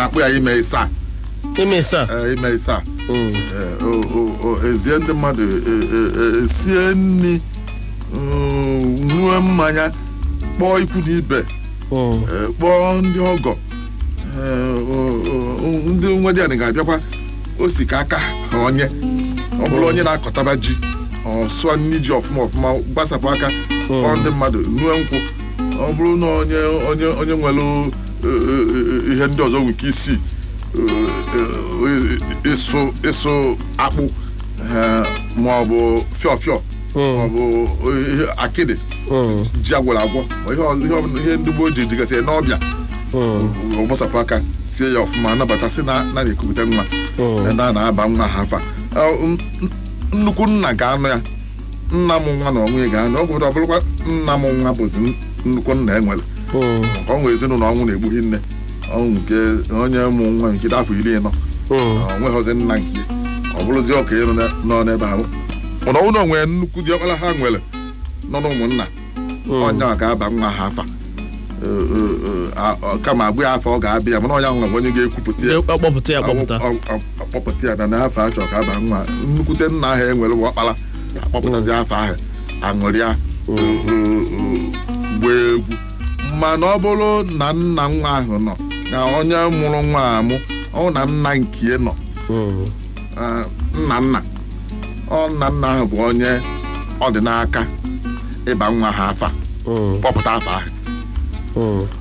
na-akpụ ya ime ịsaa. Ime ịsaa. Ee, ime ịsaa. Ee, ezie ndị mmadụ esie nri, ṅụọ mmanya, kpọọ ikwu na ibe, kpọọ ndị ọgọ. Ee, ndị nwedianị ga-abịakwa o si ka aka ha. Onye ọ bụrụ onye na-akọtaba ji, ọ sụọ nri ji ọfụma ọfụma, gbasapụ aka, kpọọ ndị mmadụ, nue nkwụ. Ọ bụrụ na onye nwere ihe ndị ọzọ nwere ike isi ịsụ akpụ, ma ọ bụ fịọ fịọ, ma ọ bụ ihe akịdị, ji agwọrọ agwọ, ma ihe ndị gboo ji jigasị n'ọbịa, ọ gbasapụ aka sie ya ọfụma, anabata, sị na na na-ekupụta nwa, na na-aba nwa ha afa. Nnukwu nna ga-anụ ya, nna m nwa na onwe ya ga-anụ. Ọ gwụrụ, ọ bụrụkwa nna m nwa bụzi nnukwu nna enwere, maka ọ nwere ezinụlọ ọnwụ na-egbughi nne ọnwụ nke onye mụ nwa nke dị afọ 40, ọ nweghịzi nna nke ya, ọ bụrụzi okenye nọ n'ebe ahụ. Mana ọ bụrụ na o nwere nnukwu diọkpara ha nwere nọ n'ụmụnna, onye ga-aba nwa ha afa. Kama agwa ya afa ọ ga-abịa ya, mana onye ahụ nwere onye ga-ekwupụta ya. Akpọpụta ya, akpọpụta. Akpọpụta ya na n'afọ a chọrọ ka aba nwa, nnukwute nna ahụ enwere bụ ọkpara akpọpụtazi afọ ahụ, aṅụrịa, gbaa egwu. Mana ọ bụrụ na nna nwa ahụ nọ, na onye mụrụ nwa amụ, ọ na nna nke nọ, nna nna ọ nna nna ahụ bụ onye ọ dị n'aka ịba nwa ha afa, kpọpụta afa ahụ.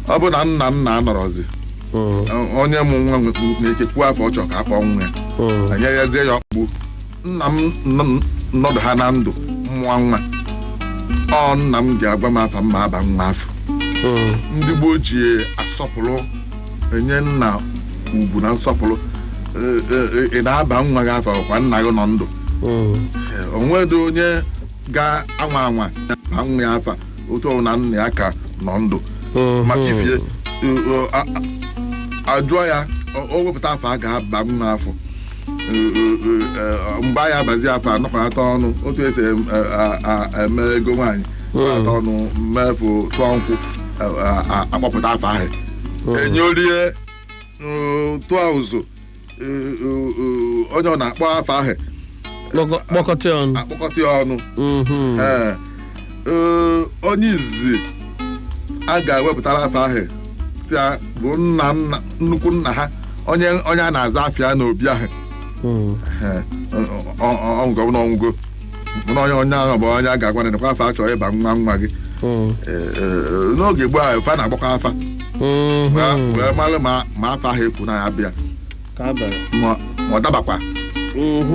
Ọ bụ na nna nna anọrọzi, onye mụ nwa na-ekekwu afọ ọ chọrọ ka akpọ nwa ya, enyezie ya ọkpụ. Nna m nọdụ ha na ndụ mmụọ nwa, ọ nna m ga-agwa m afa mma aba nwa afọ. Ndị gboo ji asọpụrụ enye nna ugwu na nsọpụrụ. Ị na-aba nwa gị afọ kwa nna gị nọ ndụ. Onwedị onye ga-anwa anwa ba nwa ya afa otu ọ na nna ya ka nọ ndụ, maka ifie ajụọ ya, o wepụta afọ a ga-aba nwa afọ. Mgbe anyị abazi afọ anọkọnata ọnụ, otu esi eme ego nwaanyị atọ ọnụ mmefu, tụọ nkwụ, akpọpụta afọ ahụ, enyorie, tụọ ụzụ, onye ọ na-akpọ afọ ahụ. Kpọkọta ya ọnụ. Akpọkọta ya ọnụ. Ee, onye izizi a ga-ewepụtara afọ ahụ si bụ nna nna, nnukwu nna ha, onye onye a na-aza afịa n'obi ahụ. Ọnwụgo na ọnwụgo, mana onye onye ahụ bụ onye a ga-agwa na afọ a chọrọ ịba nwa nwa gị. N'oge gboo ahụ, fa na-agbakọ afa wee mara ma afọ ahụ ekwu na ya bịa, ma ọ dabakwa,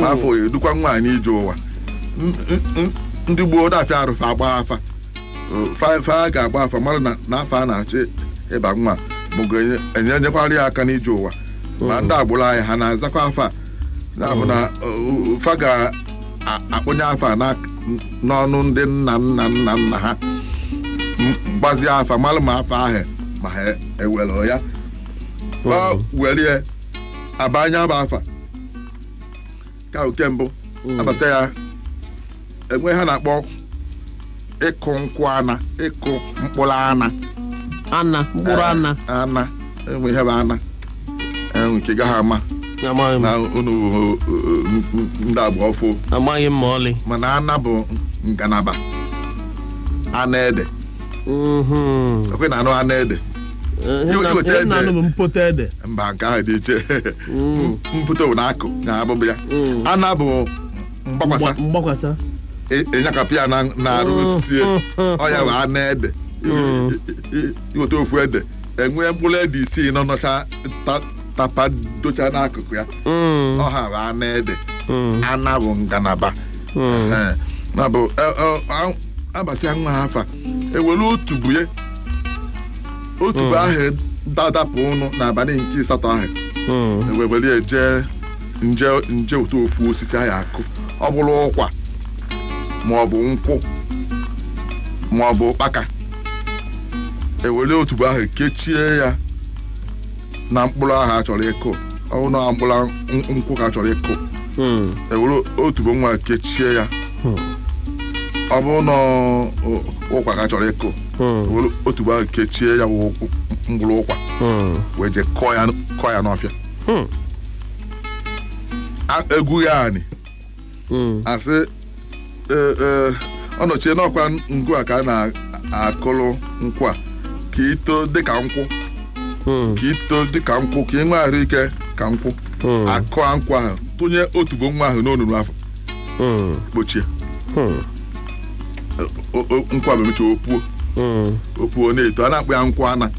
ma afọ edukwa nwaanyị ije ụwa. Ndị gboo dafịa arụfa agba afa, fa ga-agba afa mara na afọ a na-achọ ịba nwa ma ga-enyekwara ya aka n'ije ụwa. Ma ndị agbụrụ anyị ha na-azakwa afa a na fa ga-akpụnye afa n'ọnụ ndị nna nna nna nna ha, gbazie afa mara ma afọ ahụ ma ha ewere ya werie abanya bụ afa ka nke mbụ abasa ya. Enwe ha na-akpọ ịkụ nkwụ ana, ịkụ mkpụrụ ana. Ana, mkpụrụ ana. Ana, enwe ihe bụ ana, enwe nke gaghị ama na unu ndị agba ọfụ. Amaghị m ma ọlị. Mana ana bụ ngalaba ana ede. Ekwe na anụ ana ede. Ede mba, nke ahụ dị iche. Mpụta bụ na akụ na abụbụ ya. Ana bụ mgbakwasa. Mgbakwasa. Ịnyakapụ ya na-arụ osisi ọya bụ ana ede. Iweta ofu ede, enwee mkpụrụ ede isii nọ nọcha tapadocha n'akụkụ ya, ọha bụ ana ede. Ana bụ ngalaba na bụ abasịa nwa ha afa, ewere otubu ya, otubu ahụ dadapụ ụnụ n'abalị nke asatọ ahụ, ewewere jee nje nje ụtọ ofu osisi ahụ akụ, ọ bụrụ ụkwa ma ọ bụ nkwụ ma ọ bụ ụkpaka, ewere otubu ahụ kechie ya na mkpụrụ ahụ a chọrọ ịkụ. Ọ bụrụ na mkpụrụ nkwụ ka a chọrọ ịkụ, ewere otubo nwa kechie ya. Ọ bụrụ na ụkwa ka chọrọ ịkụ, otubo ahụ kechie ya bụ mkpụrụ ụkwa, wee jee kọọ ya n'ọfịa. Egwu ya anị asị ọ nọchie n'ọkwa ngụ a ka a na-akụrụ nkwụ a, ka ito dịka nkwụ, ka ito dịka nkwụ, ka ị nwee ahụ ike ka nkwụ. Akụa nkwụ ahụ, tụnye otubo nwa ahụ n'onunu afọ, kpochie nkwụ a, bụ emecha opuo, opuo na-eto, a na-akpọ ya nkwụ ana,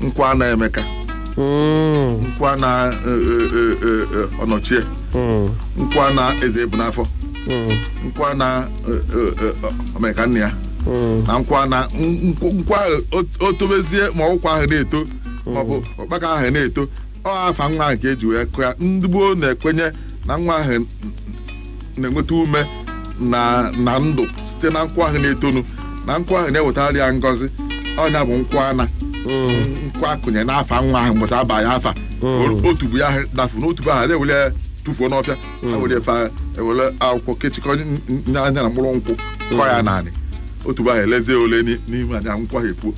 nkwụ ana Emeka, nkwụ ana ọnọchie, nkwụ ana eze ebu n'afọ, nkwụ ana omeka nna ya, na nkwụ ana nkwụ ahụ o tobezie, ma ụkwa ahụ na-eto maọbụ ụkpaka ahụ na-eto, ọ afa nwa ahụ ka eji wee kụọ ya. Ndị gboo na-ekwenye na nwa ahụ na-enweta ume na ndụ site na nkwụ ahụ na-etonu, na nkwụ ahụ na-ewetara ya ngọzi. Ọnya bụ nkwụ ana, nkwụ akụnye n'afa nwa ahụ mgbasa aba ya afa. Otubu ya ahụ dafu n'otubu ahụ, ewere ya tụfuo n'ọfịa, ewere efe, ewere akwụkwọ kechikọ anya na mkpụrụ nkwụ, kọ ya naanị otubu ahụ, elezie ole n'ime anya nkwụ ahụ epuo.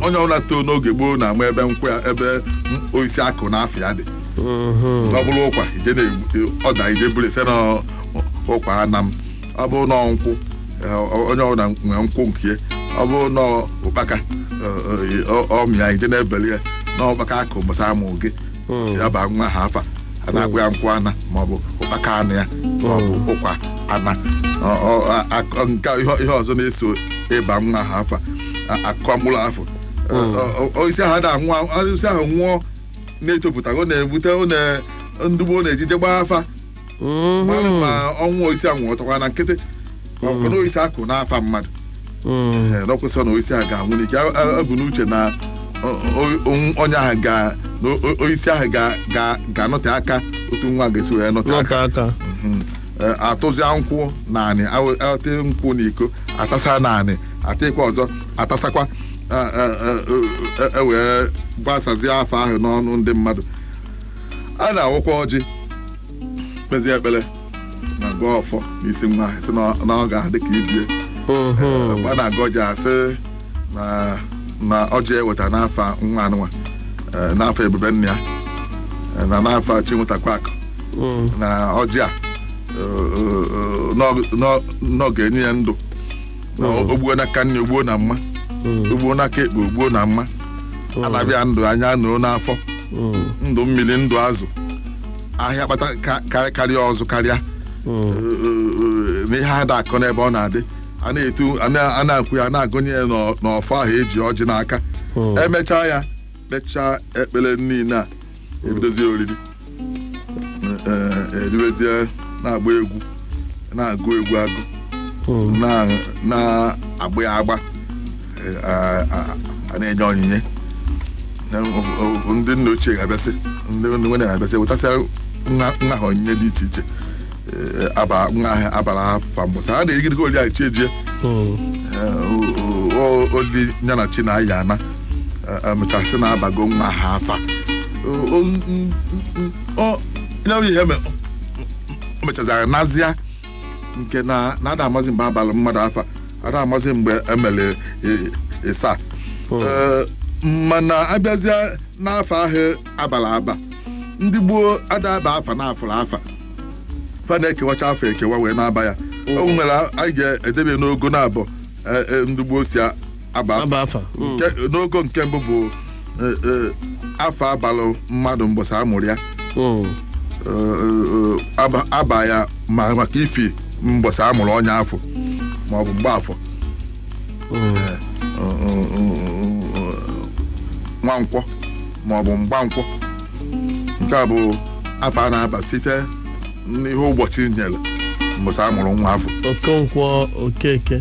Onye ọbụla too n'oge gboo na-ama ebe nkwụ ya, ebe osisi akụ n'afọ ya dị. Ọ bụrụ ụkwa, ije ọda, ije buru ese na ụkwa ana m. Ọ bụrụ na nkwụ, onye ọbụla nwee nkwụ nke ya. Ọ bụrụ na ụkpaka ọmịa, ije na-ebeli ya na ụkpaka akụ gbasa amụ gị si aba nwa ha afa, a na-akpụ ya nkwụ ana, maọbụ ụkpaka ana ya, maọbụ ụkwa ana. Nke ihe ọzọ na-eso ịba nwa ha afa, akụ mkpụrụ afọ osisi ahụ, osisi ahụ nwụọ na-etopụta, ọ na-ebute ndị gboo na-ejije gbaa afa ma ọnwụ osisi ahụ nwụọtakwa na nkịtị, ọ na osisi akụ n'afa mmadụ n'ọkwụsị na osisi ahụ ga-anwụ n'ike. Bụ n'uche na onye ahụ ga osisi ahụ ga-anọte aka otu nwa ga-esi wee nọte aka. Atụzia nkwụ naanị, ate nkwụ n'iko, atasa naanị, atịkwa ọzọ, atasakwa, ewee gbasazie afọ ahụ n'ọnụ ndị mmadụ. A na-awụkwa ọjị, kpezie ekpere na gụọ ọfọ n'isi nwa ahụ, sị na ọ ga-adị ka ibie. A na-agụ ọjị, asị na ọjị eweta n'afa nwa anụnwa, n'afọ ebube nna ya, na n'afọ Chinwetakwa akụ, na ọjị a na ọ ga-enye ya ndụ, ogbuo n'aka nne, ogbuo na mma, ogbuo n'aka ekpe, ogbuo na mma, anabịa ndụ anya nụrụ n'afọ, ndụ mmiri, ndụ azụ, ahịa kpata karịa ọzụ karịa n'ihe a da-akọ n'ebe ọ na-adị. A na-etu, a na-akwụ ya, na-agụnye ya n'ọfọ ahụ eji ọjị n'aka. Emechaa ya, kpechaa ekpere niile a, ebidozie oriri, eribezie, na-agba egwu, na-agụ egwu, agụ na-agba ya agba, a na-enye onyinye. Ndị nna ochie ga-abịasị, ndị nwere na-abịasị wetasịa nwa ha onyinye dị iche iche. Aba nwa ahụ abara afa mbọsị a na-erigide oli ahụ, chi ejie oli ya na chi na-aya ana, emechasị na-abago nwa ha afa. Ihe o mechazara nazịa nke na ada amazi mgbe abalị mmadụ afa, ada amazi mgbe emere ịsa. Mana abịazịa n'afọ ahụ abala aba, ndị gboo ada aba afa na-afụrụ afa, fa na-ekewacha afọ ekewa wee na-aba ya. O nwere anyị ga-edebe n'ogo na-abụ ndị gboo si aba afa. N'ogo nke mbụ bụ afọ abalị mmadụ mbọsị amụrụ ya, aba ya maka ifi mbọsị amụrụ onye afọ maọbụ mgbe afọ nwankwọ maọbụ mgbankwọ. Nke a bụ afọ a na-aba site n'ihe ụbọchị nyere mbọsị amụrụ nwa afọ. Okonkwo, Okeke.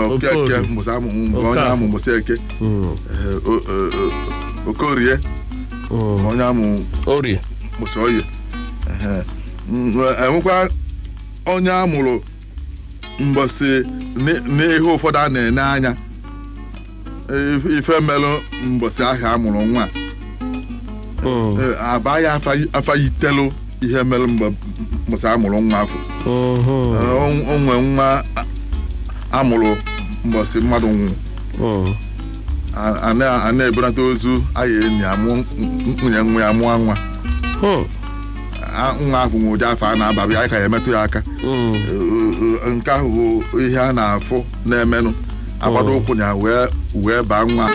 Okeke mbọsị amụrụ, mgbe onye amụ mbọsị eke. Okorie onye amụ orie mbọsị oye. Enwekwa onye amụrụ mbọsị n'ihe ụfọdụ a na-ene anya ife melụ mbọsị ahụ amụrụ nwa, aba ya afa yitelu Ihe mere mgbe mbọsị amụrụ nwa afọ, o nwe nwa amụrụ mbọsị mmadụ nwụrụ, a na-ebunata ozu aya enyi amụ nwunye nwa ya mụọ nwa. Nwa ahụ nwe ụdị afọ a na-ababi anyị ka ya emetụ ya aka. Nke ahụ bụ ihe a na-afụ na-emenụ agbado ụkwụ ya wee baa nwa.